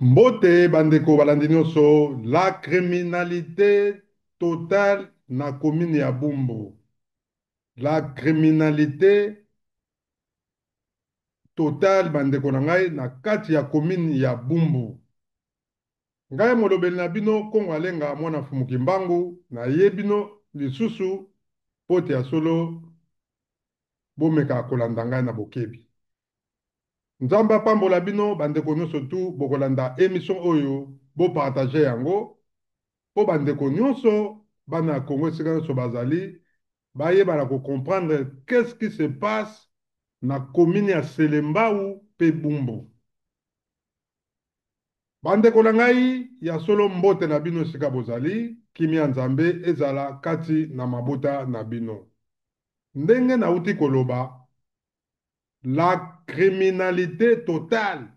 Mbote bandeko balandi nyonso, la criminalité totale na commune ya Bumbu. La criminalité totale bandeko na ngai na kati ya commune ya Bumbu. Ngai molobeli na bino Kongo Alenga mwana Mfumu Kimbangu, naye bino lisusu pote ya solo bomeka kolanda ngai na bokebi. Nzambe apambola bino bandeko nyonso tu bokolanda emission oyo, bopartage yango mpo bandeko nyonso bana ya Congo esika nyonso bazali bayebana kocomprendre qu'est-ce qui se passe na commune ya Selembao mpe Bumbu. Bandeko na ngai ya solo, mbote na bino esika bozali, kimia Nzambe ezala kati na mabota na bino. Ndenge nauti koloba, la criminalité totale,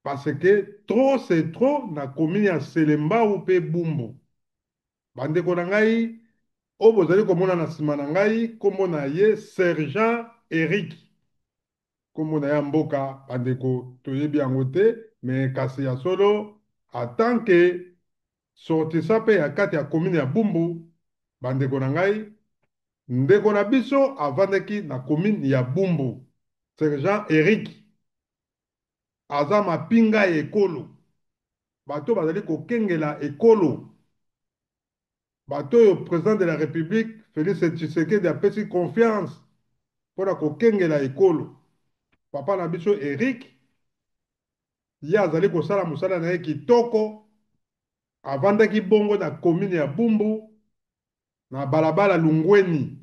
parce que trop c'est trop na commune ya Selembao mpe Bumbu. Bandeko na ngai oyo bozali komona na nsima na ngai, nkombo na ye Sergent Eric, nkombo na ye ya mboka bandeko toyebi yango te, me kasi ya solo en tant que sortissant mpe ya kati ya commune ya Bumbu, bandeko na ngai, ndeko na biso avandaki na commune ya Bumbu. Sergent Eric aza mapinga ya ekolo, bato bazali kokengela ekolo, bato oyo président de la République Félix Tshisekedi apesi confiance mpona kokengela ekolo. Papa na biso Eric ye azali kosala mosala na ye kitoko, avandaki bongo na commune ya Bumbu na balabala Lungweni.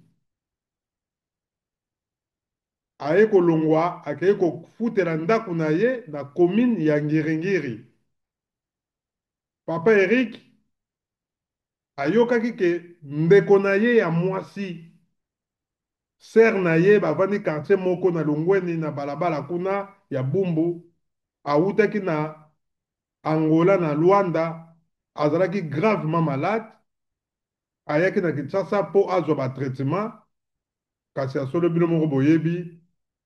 Aye kolongwa, akei kofutela ndako na ye na commune ya Ngiringiri. Papa Eric ayokaki ke ndeko na ye ya mwasi, sœur na ye, bavandi quartier moko na Lungweni na balabala kuna ya Bumbu, awutaki na Angola na Luanda, azalaki gravement malade, ayaki na Kinshasa mpo azwa batraitement. Kasi ya solo bino moko boyebi,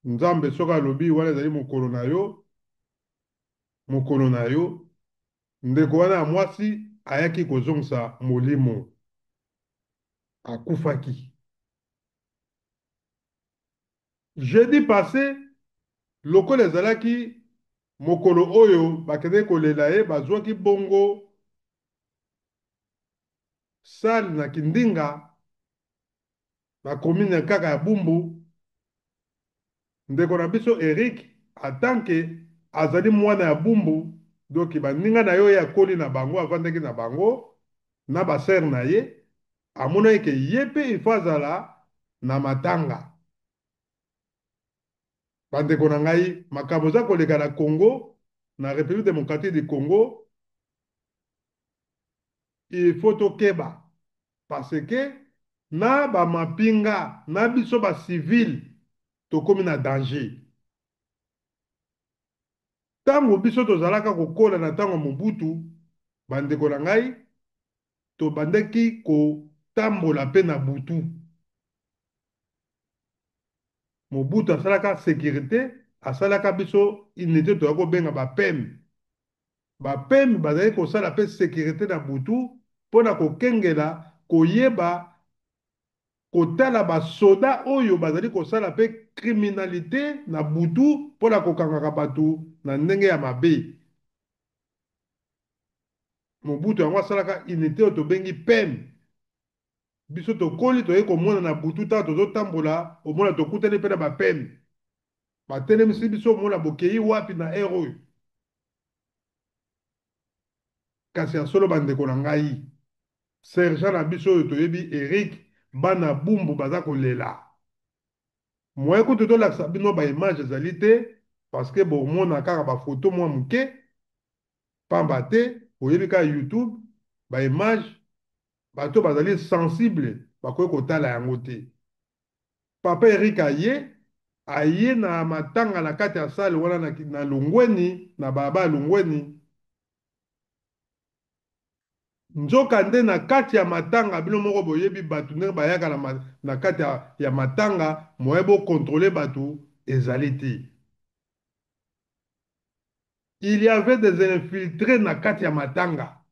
Nzambe soki alobi wana ezali mokolo na yo, mokolo na yo. Ndeko wana ya mwasi ayaki kozongisa molimo, akufaki jeudi passé. Lokola ezalaki mokolo oyo bakendeki kolela ye, bazwaki bongo salle na Kindinga na commune kaka ya Bumbu. Ndeko na biso Eric, en tant que azali mwana ya Bumbu, donc baninga na ye oyo akoli na bango, avandaki na bango na basœur na ye, amonaki ke ye mpe il faut azala na matanga. Bandeko na ngai, makambo eza koleka na Congo, na République démocratique du Congo, il faut tokeba, parce que na bamapinga na biso bacivile tokomi na danger. Ntango biso tozalaka kokola na ntango Mobutu, bandeko na ngai, tobandaki kotambola mpe na butu. Mobutu asalaka sécurité, asalaka biso unité toya kobenga bapeme. Bapeme bazali kosala mpe sécurité na butu mpona kokengela, koyeba kotala basoda oyo bazali kosala mpe criminalité na butu mpona kokangaka bato na ndenge ya mabe. Mobutu yango asalaka unité oyo tobengi PEM. Biso tokoli, toyei komona na butu ntango tozotambola, omona tokutani mpe na bapeme, batelemisi biso, omona bokei wapi na heure oyo. Kasi ya solo bandeko na ngai, sergent na biso oyo toyebi Eric, bana Bumbu baza kolela. Moye kutu tolakisa bino baimage ezali te, parce que bomona kaka bafoto mwa moke pamba te. Oyebi kaka YouTube, baimage bato bazali sensible bakoki kotala yango te. Papa Eric aye na matanga na kati ya salle wana na Lungweni, na balabala ya Lungweni. Nzoka nde na kati ya matanga, bino moko boyebi bato ndenge bayaka na kati ya matanga, moye bokontrole bato ezali te. Il y avait des infiltrés na kati ya matanga.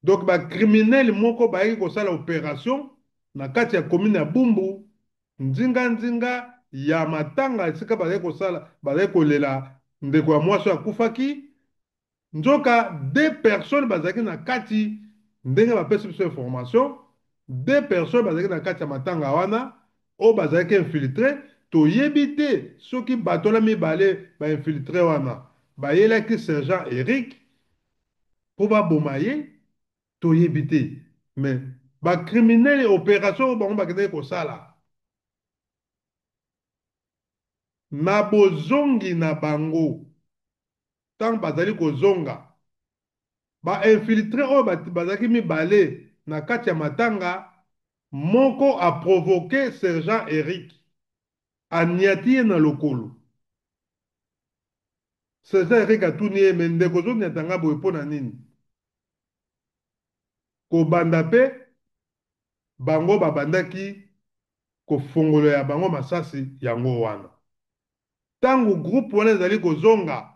Donc ba criminels moko bayaki kosala opération na kati ya commune ya Bumbu, nzinga nzinga ya matanga esika bazali kosala, bazali kolela ndeko ya mwasi oyo akufaki. Nzoka deux personnes bazalaki na kati, ndenge bapesi biso information, deux personnes bazalaki na kati ya matanga wana oyo bazalaki infiltré. Toyebi te soki bato wana mibale ba infiltré wana bayelaki sergent Eric mpo baboma ye, toyebi te. Mais ba criminels opération oyo bango bakendaki kosala na bozongi na bango, ntango bazali kozonga, ba infiltré oyo bazalaki mibale na kati ya matanga, moko a provoqué sergent Eric, aniati ye na lokolo. Sergent Eric atuni ye: "Me ndeko, ozoniata nga boye mpo na nini?" Kobanda mpe bango babandaki kofongola ya bango masasi. Yango wana, ntango groupe wana ezali kozonga,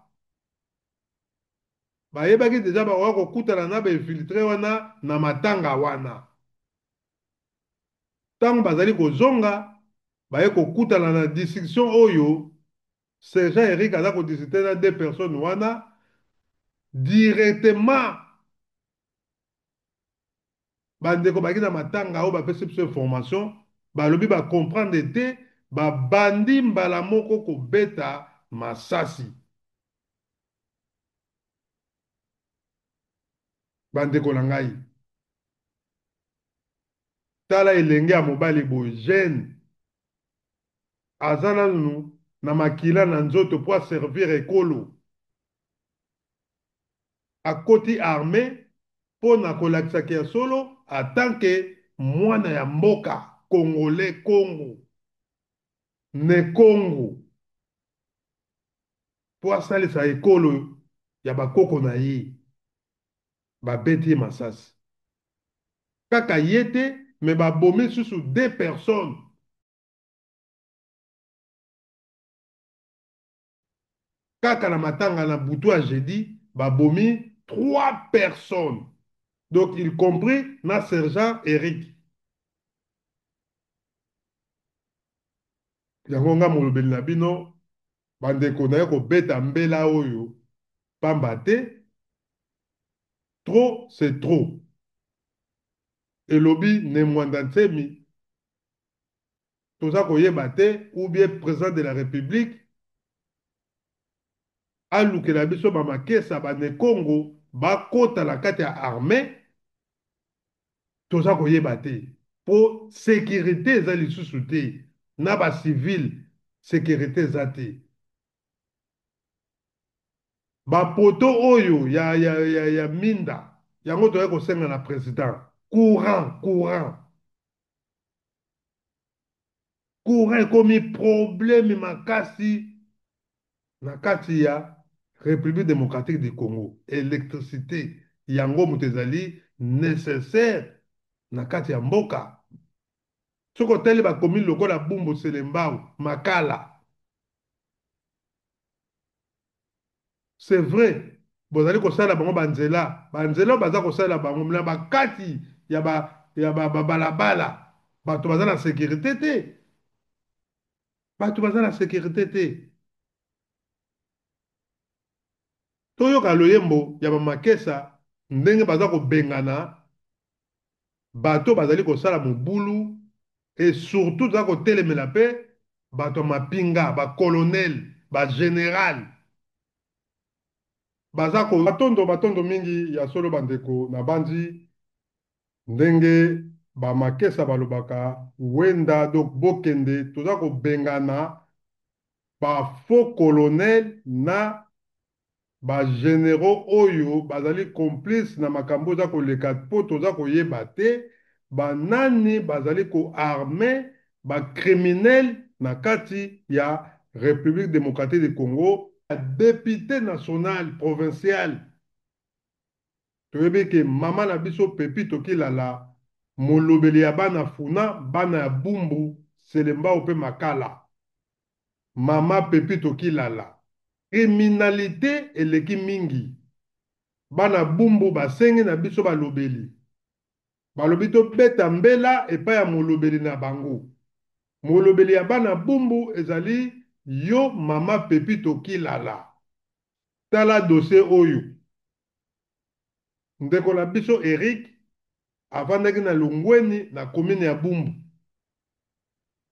bayebaki deja bakoka kokutana na ba infiltré wana na matanga wana. Ntango bazali kozonga, baye kokutana na discussion oyo sergent Eric aza kodiscuter na deux personnes wana. Directement bandeko baki na matanga oyo bapesi biso information, balobi bacomprendre te, babandi mbala moko kobeta masasi. Bandeko na ngai, tala elenge ya mobali boye, jeune, aza nanu na makila na nzoto mpo aservir ekolo, akoti armée mpo na kolakisaka ya solo en tant que mwana ya mboka congolais, Congo ne Congo, mpo asalisa ekolo ya bakoko na ye. Babeti ye masasi. Kaka ye te, me babomi susu deux personnes kaka na matanga. Na butu ya jeudi, babomi trois personnes, donc y compris na sergent Eric. Yango nga molobeli na bino, bandeko, naye kobeta mbela oyo pamba te. Trop, c'est trop. Elobi Ne Mwanda Nsemi, toza koyeba te, ou bien président de la République alukela biso bamakesa banekongo bakota na kati ya armée. Toza koyeba te mpo sécurité eza lisusu te na bacivile, sécurité eza te. Bapoteaux oyo ya minda yango, toyei kosenga na président courant. Courant ekomi problème makasi na kati ya République démocratique du Congo. Électricité yango moto ezali nécessaire na kati ya mboka. Soki otali bacommune lokola Bumbu, Selembao, Makala, c'est vrai bozali kosala bango banzela, banzela oyo baza kosala bango na bakati ya babalabala, bato baza na sécurité te, bato baza na sécurité te. Toyoka loyembo ya bamakesa, ndenge baza kobengana bato bazali kosala mobulu, et surtout toza kotelemela mpe bato ya mapinga, bacolonel, bagénéral baza ko batondo batondo mingi ya solo. Bandeko, na bandi ndenge bamakesa balobaka wenda, donc bokende, toza kobengana bafaux colonel na bagénéraux oyo bazali complice na makambo eza koleka, mpo toza koyeba te banani bazali koarmer bacriminel na kati ya République démocratique du Congo. Député national, provincial, toyebi ke mama na biso Pepi Tokilala, molobeli ya bana Funa, bana ya Bumbu, Selembao mpe Makala, mama Pepi Tokilala. Criminalite eleki mingi. Bana Bumbu basengi na biso balobeli. Balobi tobeta mbela epai ya molobeli na bango. Molobeli ya bana Bumbu ezali yo mama Pepito Kilala. Tala dossier oyo. Ndeko na biso Eric avandaki na Lungweni na commune ya Bumbu.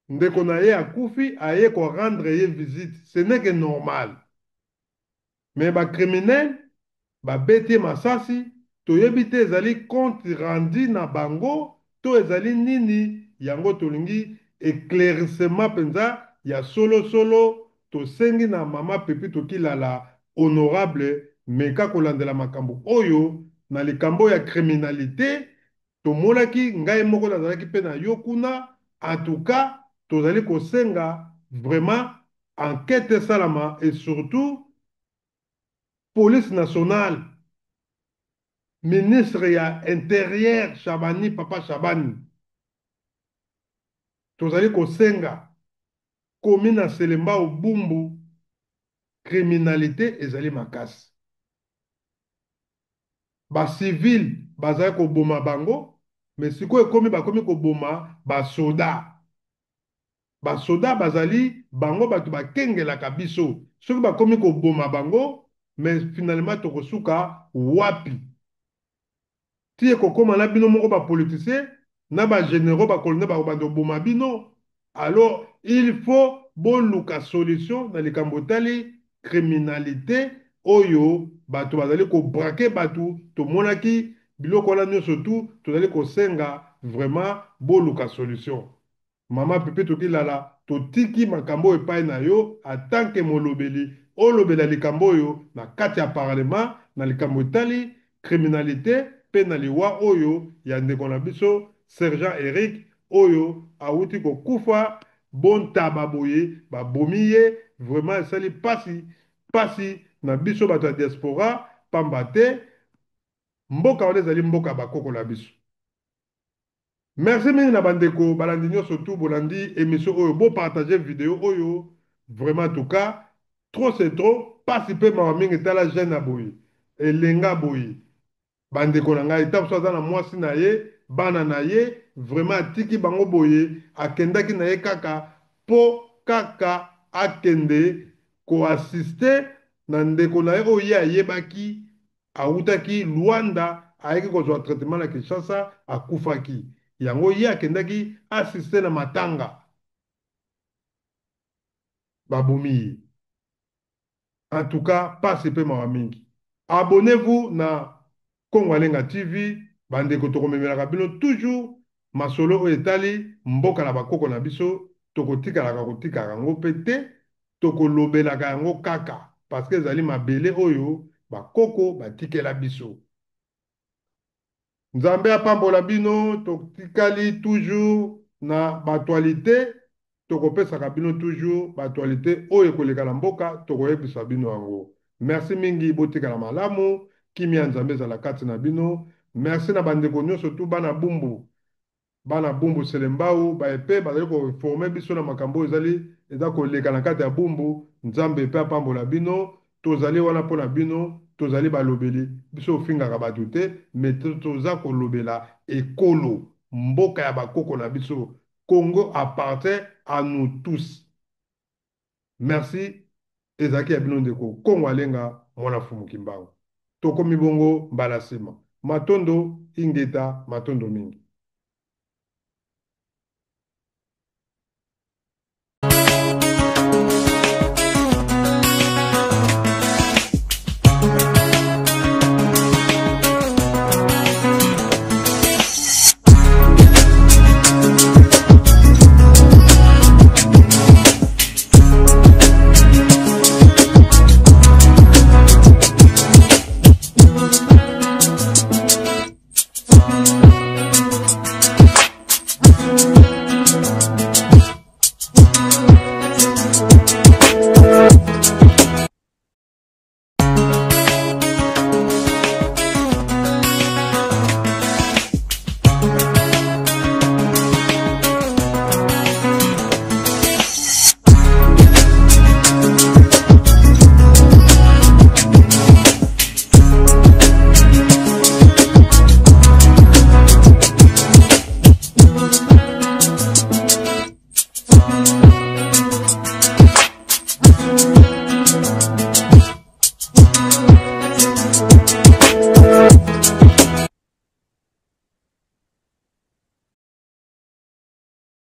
Ndeko na ye akufi, aye ko rendre ye visite. Ce n'est que normal. Mais ba criminels babeti ye masasi, toyebi te ezali compte rendu na bango to ezali nini, yango tolingi eclaircissement penza ya solo solo. Tosengi na mama Pepito Kilala honorable, meka kolandela makambo oyo na likambo ya criminalité. Tomonaki, ngai moko nazalaki mpe na yo kuna. En tout cas tozali kosenga vraiment enquête esalama et surtout police nationale, ministre ya intérieur Shabani, papa Shabani, tozali kosenga commune ya Selembao Bumbu, criminalité ezali makasi. Ba civil bazali koboma bango, mais sikoyo ekomi bakomi koboma ba soda. Ba soda bazali bango bato bakengelaka biso. Soki bakomi koboma bango, mais finalement tokosuka wapi? Ti ekokoma na bino moko ba politiciens na ba généraux, ba colonels bakobanda koboma bino. Alors il faut boluka solution na likambo etali criminalité oyo bato bazali kobrake bato. Tomonaki biloko wana nyonso tu, tozali kosenga vraiment boluka solution. Mama Pepito Kilala, totiki makambo oyo epai na yo en tant que molobeli, olobela likambo oyo na kati ya parlement na likambo etali criminalité mpe na liwa oyo ya ndeko na biso sergent Eric oyo awuti kokufa bontaba boye, babomi ye. Vraiment esali pasi pasi na biso bato ya diaspora, pamba te mboka wana ezali mboka ya bakoko na biso. Merci mingi na bandeko balandi nyonso tu bolandi émission oyo, bopartage video oyo. Vraiment, en tout cas trop c'est trop, pasi mpe mawa mingi. Tala jeune ya boye, elenga boye, bandeko na ngai, ta mosusu aza na mwasi na ye, bana na ye, vraiment atiki bango boye, akendaki na ye kaka mpo kaka akende koassiste na ndeko na ye oyo ye ayebaki awutaki Luanda, ayaki kozwa traitement na Kinshasa, akufaki. Yango ye akendaki assiste na matanga, babomi ye. En tout cas pasi mpe mawa mingi. Abonnez-vous na Kongo Alenga TV, bandeko, tokomemelaka bino toujours masolo oyo etali mboka na bakoko na biso. Tokotikalaka kotikaka yango mpe te, tokolobelaka yango kaka parce que ezali mabele oyo bakoko batikela biso. Nzambe apambola bino. Totikali toujours na baactualité, tokopesaka bino toujours baactualité oyo ekoleka na mboka, tokoyebisa bino yango. Merci mingi, botikala malamu, kimia ya Nzambe ezala kati na bino. Merci na bandeko nyonso tu bana Bumbu, bana Bumbu Selembao, baepe bazali koinforme biso na makambo oyo ezali eza koleka na kati ya Bumbu. Nzambe mpe apambola bino. Tozali wana mpona bino, tozali balobeli. Biso ofingaka bato te, mais toza kolobela ekolo mboka ya bakoko na biso. Congo appartient à nous tous. Merci. Ezalaki ya bino ndeko Kongo Alenga, mwana Fumu Kimbangu. Tokomi bongo mbala nsima. Matondo, ingeta, matondo mingi.